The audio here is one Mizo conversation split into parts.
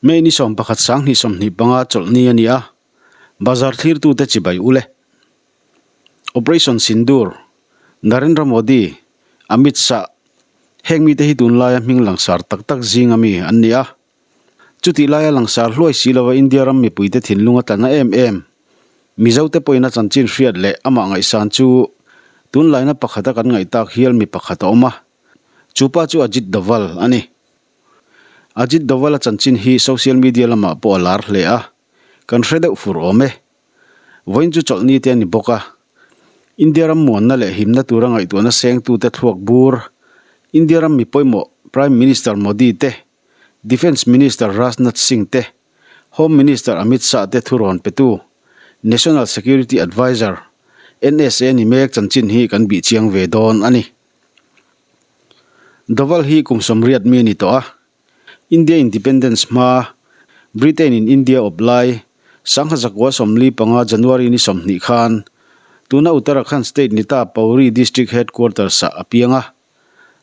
May ni 11 2025 chawlhni a ni a, bazar thlirtute chibai u le. Operation Sindoor, Narendra Modi, Amit Shah, heng mite hi tunlaia hming langsar tak tak zinga mi an ni a. Chutih laia langsar hluai si lova India ram mipuite thinlung a tla na em em. Mizote pawhin a chanchin hriat leh amah ngaihsan chu tunlaina pakhata kan ngaihtak hial mi pakhat a awm a, chu pa chu Ajit Doval a ni. Ajit Doval-a chanchin hi social media lamah pawh a lar hle a, kan hre deuh fur awm e. Vawiin chu chawlhni te a ni bawk a, India ram muanna leh himna tura ngaihtuahna sengtute thluak bur, India ram mi pawimawh Prime Minister Modi te, Defence Minister Rajnath Singh te, Home Minister Amit Shah te thurawn petu, National Security Adviser, NSA ni mek chanchin hi kan bih chiang ve dawn a ni. Doval hi kum 80 mi a ni tawh a, India Independence hma, Britain in India awp lai, 1945 January ni 20 khan tuna Uttarakhand state ni ta Pauri District Headquarters ah a piang a.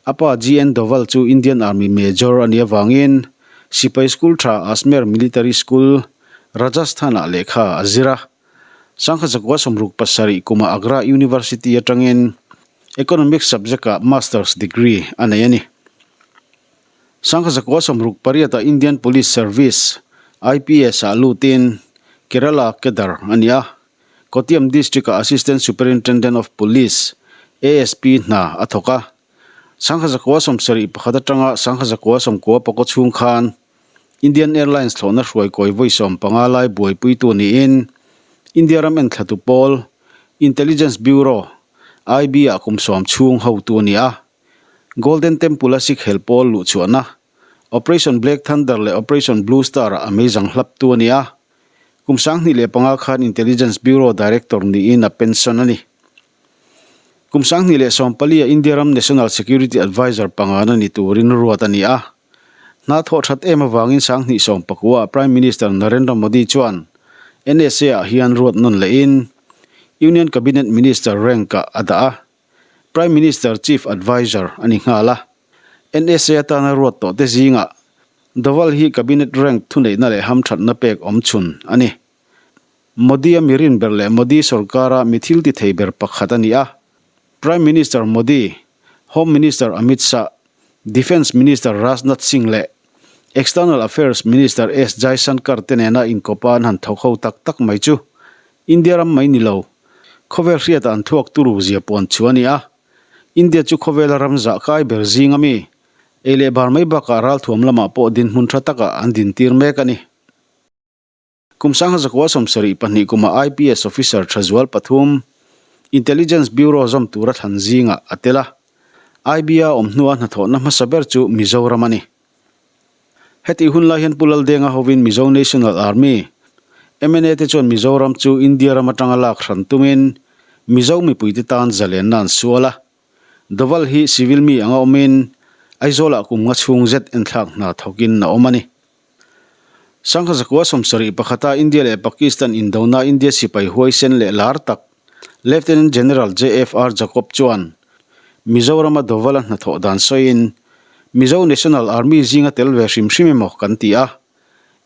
A pa GN Doval chu Indian Army Major a nih avangin sipai school tha Ajmer Military School, Rajasthan ah lehkha a zir a. 1967 kumah Agra University atangin Economics subject-ah Masters degree a nei a ni. 1968-ah Indian Police Service, IPS, ah lutin Kerala cadre a ni a. Kottayam District-ah Assistant Superintendent of Police, ASP, hna a thawk a. 1971 atanga 1994 chhung khan Indian Airlines thlawhna hruai kawi vawi 15 lai buaipuitu niin India ram enthlatu pawl, Intelligence Bureau, IB-ah kum 10 chhung hotu a ni a. Golden Temple-a Sikh hel pawl luhchhuahna, Operation Black Thunder leh Operation Blue Star-ah a meizang hlaptu a ni a. Kum 2005 khan Intelligence Bureau Director niin a pension a ni. Kum 2014-ah India ram National Security Adviser pangana ni turin ruat a ni a. Hna thawh that em avangin 2019-ah Prime Minister Narendra Modi chuan NSA-ah hian ruat nawn lehin Union Cabinet Minister rank-ah a dah a, Prime Minister Chief Adviser a ni nghal a. NSA atana ruat tawh te zingah Doval hi Cabinet rank thuneihna leh hamthatna pek awm chhun a ni. Modi-a mi rin ber leh Modi sorkara mi thil ti thei ber pakhat a ni a. Prime Minister Modi, Home Minister Amit Shah, Defence Minister Rajnath Singh leh External Affairs Minister S Jaishankar te nena inkawpa an han thawk ho tak tak mai chu India ram mai ni lo, khawvel hriata an thluak turu zia puan chu a ni a. India chu khawvela ram zah kai ber zing a mi, ei leh bar mai bakah ralthuam lamah pawh dinhmun tha takah an dintir mek a ni. Kum 1972 kuma IPS officer Thazual pathum, Intelligence Bureau zawm tura thlan zingah a tel a. IB-a awm hnua hnathawhna hmasa ber chu Mizoram a ni. Hetih hun lai hian Pu Laldenga hovin Mizo National Army, mna te chuan Mizoram chu India ram atanga lak hran tumin Mizo mipuite tan zalenna an sual a. Doval hi civil mi anga awmin Aizawlah kum nga chhung zet enthlak hna thawkin a awm a ni. 1971-a India leh Pakistan indona India sipai huaisen leh lar tak Lieutenant General JFR Jacob chuan Mizorama Dovala hnathawh dan sawiin Mizo National Army zinga tel ve hrim hrim emaw kan ti a,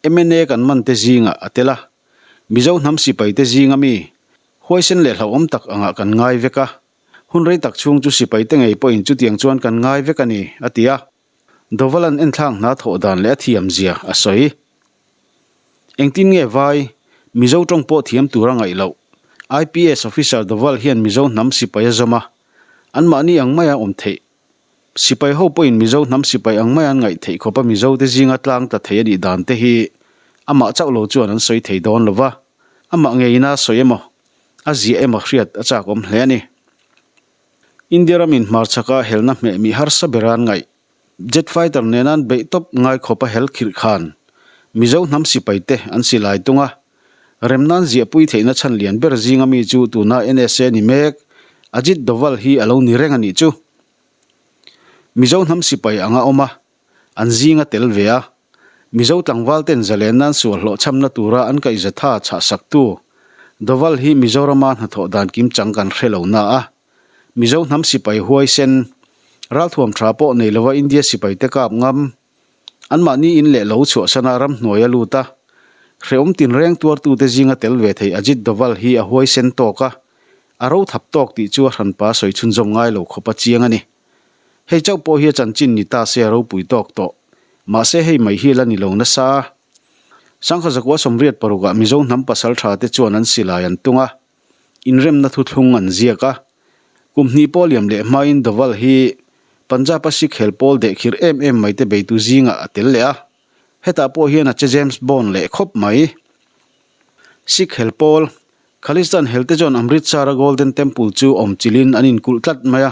mna kan man te zingah a tel a, Mizo hnam sipai te zinga mi huaisen leh hlauhawm tak angah kan ngai vek a, hun rei tak chhung chu sipai te ngei pawhin chutiang chuan kan ngai vek a ni, a ti a. Dovalan enthlak hna thawh dan leh a thiam zia a sawi. Engtin nge vai, Mizo tawng pawh thiam tur a ngaih loh. IPS officer Doval hian Mizo hnam sipai a zawm a, anmahni ang maia awm theih. Sipai ho pawhin Mizo hnam sipai ang maia an ngaih theih khawpa Mizo te zinga tlang tla thei a nih dan te hi amah chauh lo chuan an sawi thei dawn lo va, amah ngeiin a sawi emaw, a ziah emaw hriat a chakawm hle a ni. India ramin hmarchhaka helna hmeh mi harsa bera an ngaih. Jet fighter nena an beih tawp ngai khawpa hel khirh khan Mizo hnam sipai te an silai tung a, remnan ziahpui theihna chhan lian ber zinga mi chu tuna NSA ni mek Ajit Doval hi a lo ni reng a nih chu. Mizo hnam sipai anga awm a, an zinga tel ve a, Mizo tlangval ten zalenna an sual hlawhchhamna tura an kaihzatha chhahsaktu Doval hi Mizorama hnathawh dan kimchang kan hre lo na a, Mizo hnam sipai huaisen, ralthuam tha pawh nei lova India sipaite kap ngam. Anmahni in leh lo chhuahsana ramhnuai a lut a, hrehawm tinreng tuartute zinga tel ve thei Ajit Doval hi a huaisen tawk a, a ro thap tawk tih chu a hranpa sawi chhunzawm ngai lo khawp a chiang a ni. Hei chauh pawh hi a chanchin ni ta se a ropui tawk tawh. Mahse hei mai hi la ni lo nasa. Sangha zakua 86 ah Mizo hnam pasal tha te chuan an silai an tung a, inremna thuthlung an ziak a. Kum hnih pawh liam leh hmain Doval hi Punjab-a Sikh hel pawl dehkhir em em mai te beitu zingah a tel leh a. Hetah pawh hian a che James Bond leh khawp mai. Sikh hel pawl, Khalistan hel te chuan Amritsar-a Golden Temple chu awm chilhin an inkulh tlat mai a.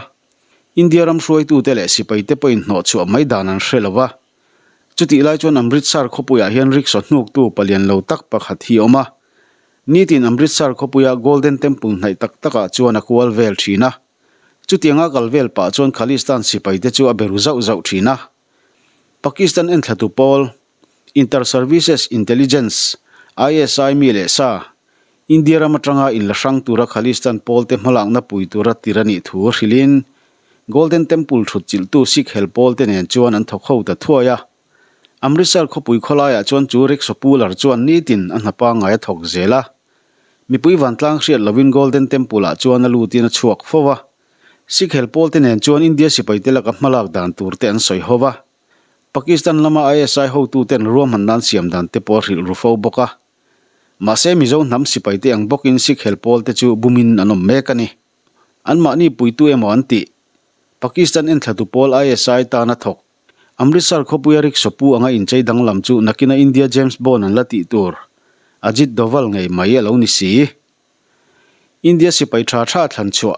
India ram hruaitute leh sipaite pawhin hnawhchhuah mai dan an hre lo va. Chutih lai chuan Amritsar khawpuiah hian rickshaw hnuktu palian lo tak pakhat hi a awm a. Nitin Amritsar khawpuia Golden Temple hnaih tak takah chuan a kual vel thin a. Chutianga kal vel pah chuan Khalistan sipaite chu a be ru zauh zauh thin a. Pakistan enthlatu pawl, Inter-Services Intelligence, ISI, mi leh sa, India ram atanga inla hrang tura Khalistan pawlte hmalakna pui tura tir a nih thu hrilhin Golden Temple thut chilhtu Sikh hel pawlte nen chuan an thawk ho ta thuai a. Amritsar khawpui khawlaiah chuan chu rickshaw puller chuan nitin a hna pangngai a thawk zel a. Mipui vantlang hriat lovin Golden Temple-ah chuan a lutin a chhuak fo va. Sikh hel pawlte nen chuan India sipaite laka hmalak dan turte an sawi ho va. Pakistan lama ISI hotuten ruahman nan siam dan te pawh a hrilh ru fo bawk a. Mahse Mizo hnam sipaite ang bawkin Sikh hel pawlte chu bumin an awm mek a ni. Anmahni puitu emaw an tih? Pakistan enthlatu pawl ISI tana thawk. Amritsar khawpuia rickshaw pu anga inchei danglam chu nakina India James Bond an la tih tur Ajit Doval ngei mai a lo ni si. India sipai tha tha thlan chhuah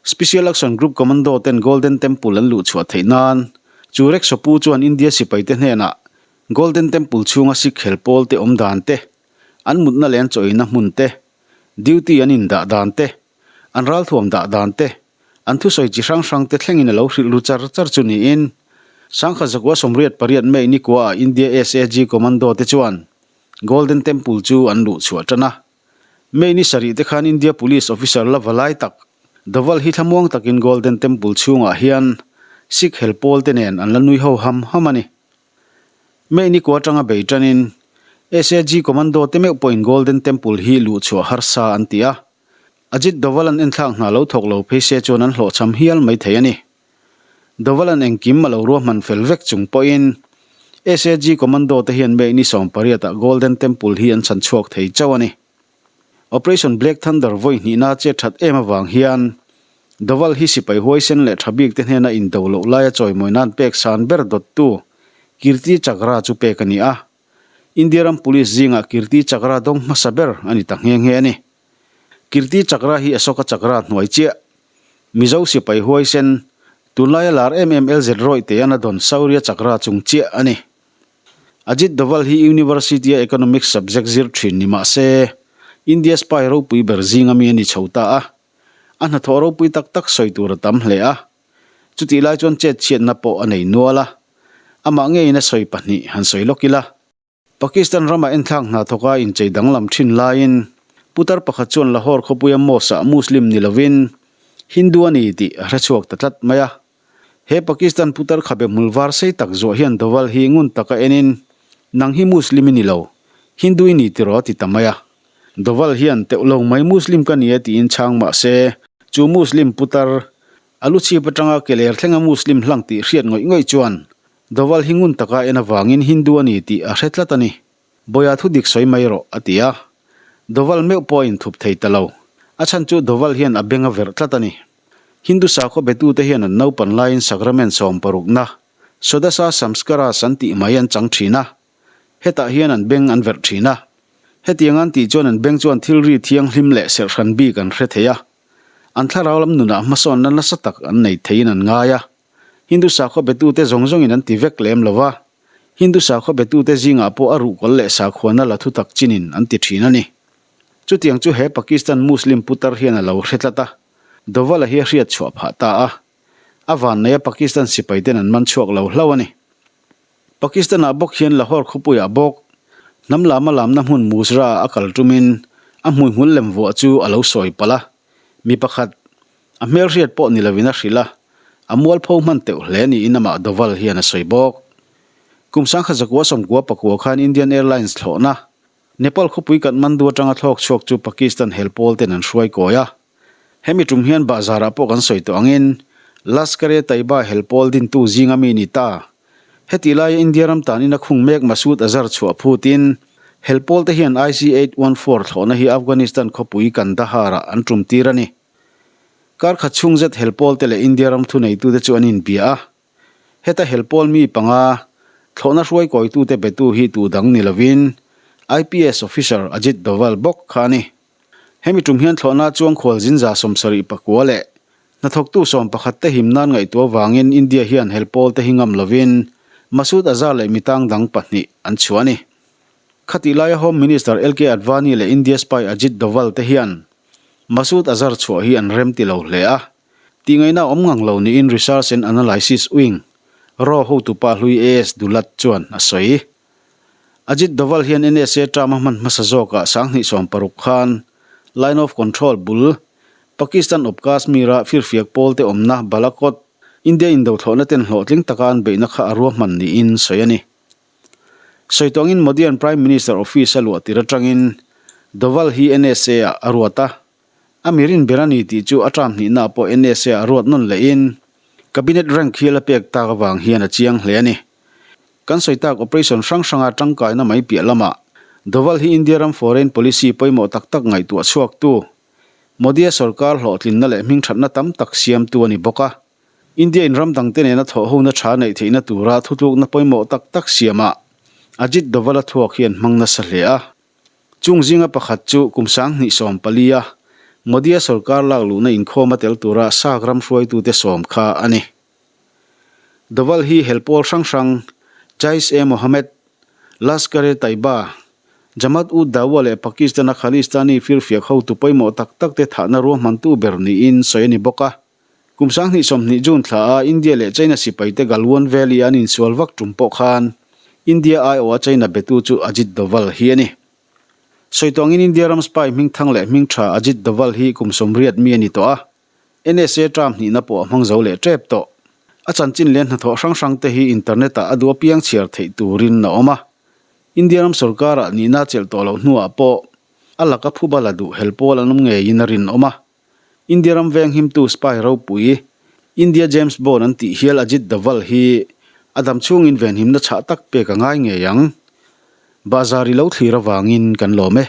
Special Action Group Commando ten Golden Temple an luh chhuah theih nan chu rickshaw pu chuan India sipaite hnenah Golden Temple chhunga Sikh hel pawl te awm dan te, an mutna leh an chawina hmun te, duty an indah dan te, An ralthuam dah dan te, an thusawi chi hrang hrang te thlengin a lo hrilh ru char char chu niin, Sangha zakua 88 May nikua ah India SAG Commando te chuan Golden Temple chu an luh chhuah tan a. May ni sarih te khan India Police officer la va lai tak Doval hi thlamuang takin Golden Temple chhungah hian Sikh hel pawl te nen an la nui ho ham ham a ni. May nikua atanga bei tanin SAG Commando te meuh pawhin Golden Temple hi luh chhuah harsa an ti a. Ajit Doval an enthlak hna lo thawk lo phei se chuan an hlawhchham hial mai thei a ni. Doval an engkim a lo ruahman fel vek chung pawhin SAG Commando te hian May ni 18 ah Golden Temple hi an chhan chhuak thei chauh a ni. Operation Black Thunder vawi hnihna chet that em avang hian Doval hi sipai huaisen leh tha bik te hnena indo loh laia chawimawi nan pek san ber dawttu Kirti Chakra chu pek a ni a. India ram Police zingah Kirti Chakra dawng hmasa ber a ni ta nghe nghe a ni. Kirti Chakra hi Ashoka Chakra hnuai chiah. Mizo sipai huaisen, tunlaia lar em em LZ Roy te an a dawn Shaurya Chakra chung chiah a ni. Ajit Doval hi University-a Economics subject zir thin ni mah se, India spy ropui ber zinga mi a ni chho ta a. A hnathawh ropui tak tak sawi tur a tam hle a. Chutih lai chuan chet chhiatna pawh a nei nual a. Amah ngeiin a sawi pahnih han sawi lawk ila. Pakistan rama enthlak hna thawka inchei danglam thin laiin putar pakhat chuan Lahore khawpuia mosque-ah Muslim ni lovin Hindu a ni tih a hrechhuak ta tlat mai a. He Pakistan putar khabe hmul var sei tak zuah hian Doval hi ngun taka enin, Nang hi Muslim i ni lo, Hindu i ni tiraw a ti ta mai a. Doval hian teuh lo mai Muslim ka ni e tiin chhang mah se chu Muslim putar a lu chhip atanga ke ler thlenga Muslim hlang tih hriat ngawih ngawih chuan Doval hi ngun taka en avangin Hindu a ni tih a hre tlat a ni. Bawia thu dik sawi mai rawh, a ti a. Doval meuh pawh a inthup thei ta lo. A chhan chu Doval hian a beng a verh tlat a ni. Hindu sakhaw betute hian an naupan laiin sacrament sawmparukna, Sodasa Samskaras an tih mai an chang thin a. Hetah hian an beng an verh thin a. Hetiang an tih chuan an beng chuan thil ri thianghlim leh serhhran bik an hre thei a. An thlarau lam nunah hmasawnna nasa tak an nei theiin an ngai a. Hindu sakhaw betute zawng zawngin an ti vek lem lo va, Hindu sakhaw betute zingah pawh a ruhkawl leh sakhuana la thutak chinin an ti thin a ni. Chutiang chu he Pakistan Muslim putar hian a lo hre tlat a, Doval-a hi a hriat chhuah phah ta a. A vanneia Pakistan sipaiten an man chhuak lo hlauh a ni. Pakistan-ah bawk hian Lahore khawpuiah bawk hnam lama lamna hmun Muzra-ah a kal tumin a hmuihmul lem vuah chu a lo sawi palh a, mi pakhat A hmelhriat pawh ni lovin a hrilh a, a mualpho hman teuh hle niin amah Doval hian a sawi bawk. Kum 1994 khan Indian Airlines thlawhna, Nepal khawpui Kathmandu atanga thlawk chhuak chu Pakistan hel pawl ten an hruai kawi a. Hemi tum hian bahzarah pawh kan sawi tawh angin Lashkar-e-Taiba hel pawl dintu zinga mi ni ta. Hetih laia India ram tanin a khung mek Masood Azhar chhuah phutin hel pawl te hian IC-814 thlawhna hi Afghanistan khawpui Kandahar-ah an tum tir a ni. Kar khat chhung zet hel pawl te leh India ram thuneitute chu an inbia a. Heta hel pawl mi panga thlawhna hruai kawitute betu hi tu dang ni lovin IPS officer Ajit Doval bawk kha a ni. Hemi tum hian thlawhna chuang khual zinza 74 leh hnathawktu 11 te him nan ngaihtuah vangin India hian hel pawl te hi ngam lovin Masood Azhar leh mitang dang pahnih an chhuah a ni. Khatih laia Home Minister LK Advani leh India spy Ajit Doval te hian Masood Azhar chhuah hi an rem ti lo hle a. Tihngaihna awm ngang lo niin Research and Analysis Wing, raw hotupa hlui AS Dulat chuan a sawi. Ajit Doval hian NSA term a hman hmasa zawkah 2016 khan Line of Control bul, Pakistan awp Kashmir-a firfiak pawlte awmna Balakot, India indothlawhna ten hlawhtling taka an beihna kha a ruahman niin sawi a ni. Sawi tawngin Modi-a'n Prime Minister Office a luah tir atangin Doval hi NSA-ah a ruat a. A mirin ber a ni tih chu a term hnihnaah pawh NSA a ruat nawn lehin Cabinet rank hial a pek tak avang hian a chiang hle a ni. Kan sawi tak operation hrang hranga tangkaina mai piah lamah Doval hi India ram foreign policy pawimawh tak tak ngaihtuah chhuaktu, Modi-a sorkar hlawhtlinna leh hmingthatna tam tak siamtu a ni bawk a. India in ram dangte nena thawhhona tha neih theihna tura thutlukna pawimawh tak tak siamah Ajit Doval-a thluak hi an hmang nasa hle a. Chung zinga pakhat chu kum 2014 a Modi-a sorkar lak luhna inkhawm a tel tura Saak ram hruaitute sawm kha a ni. Doval hi hel pawl hrang hrang Jaish-e-Mohammed, Lashkar-e-Taiba, Jamaat-ud-Dawa leh Pakistan-a Khalistani firfiak hotu pawimawh tak takte thahna ruahmantu ber niin sawi a ni bawk a. Kum 2020 June thla a India leh China sipaite Galwan Valley a an insual vak tum pawh khan India aiawh a China betu chu Ajit Doval hi a ni. Sawi tawngin India ram spy hmingthang leh hmingtha Ajit Doval hi kum 80 mi a ni tawh a, NSA term hnihna pawh a hmang zo leh tep tawh. A chanchin leh hnathawh hrang hrang te hi internet ah a duh apiang chhiar theih turin a awm a. India ram sorkar ah nihna chelh tawh loh hnuah pawh a laka phuba la duh hel pawl an awm ngeiin a rinawm a. India ram veng himtu spy ropui, India James Bond an tih hial Ajit Doval hi a dam chhungin venhimna chhah tak pek a ngai ngei ang. Bahzar i lo thlir avangin kan lawm e.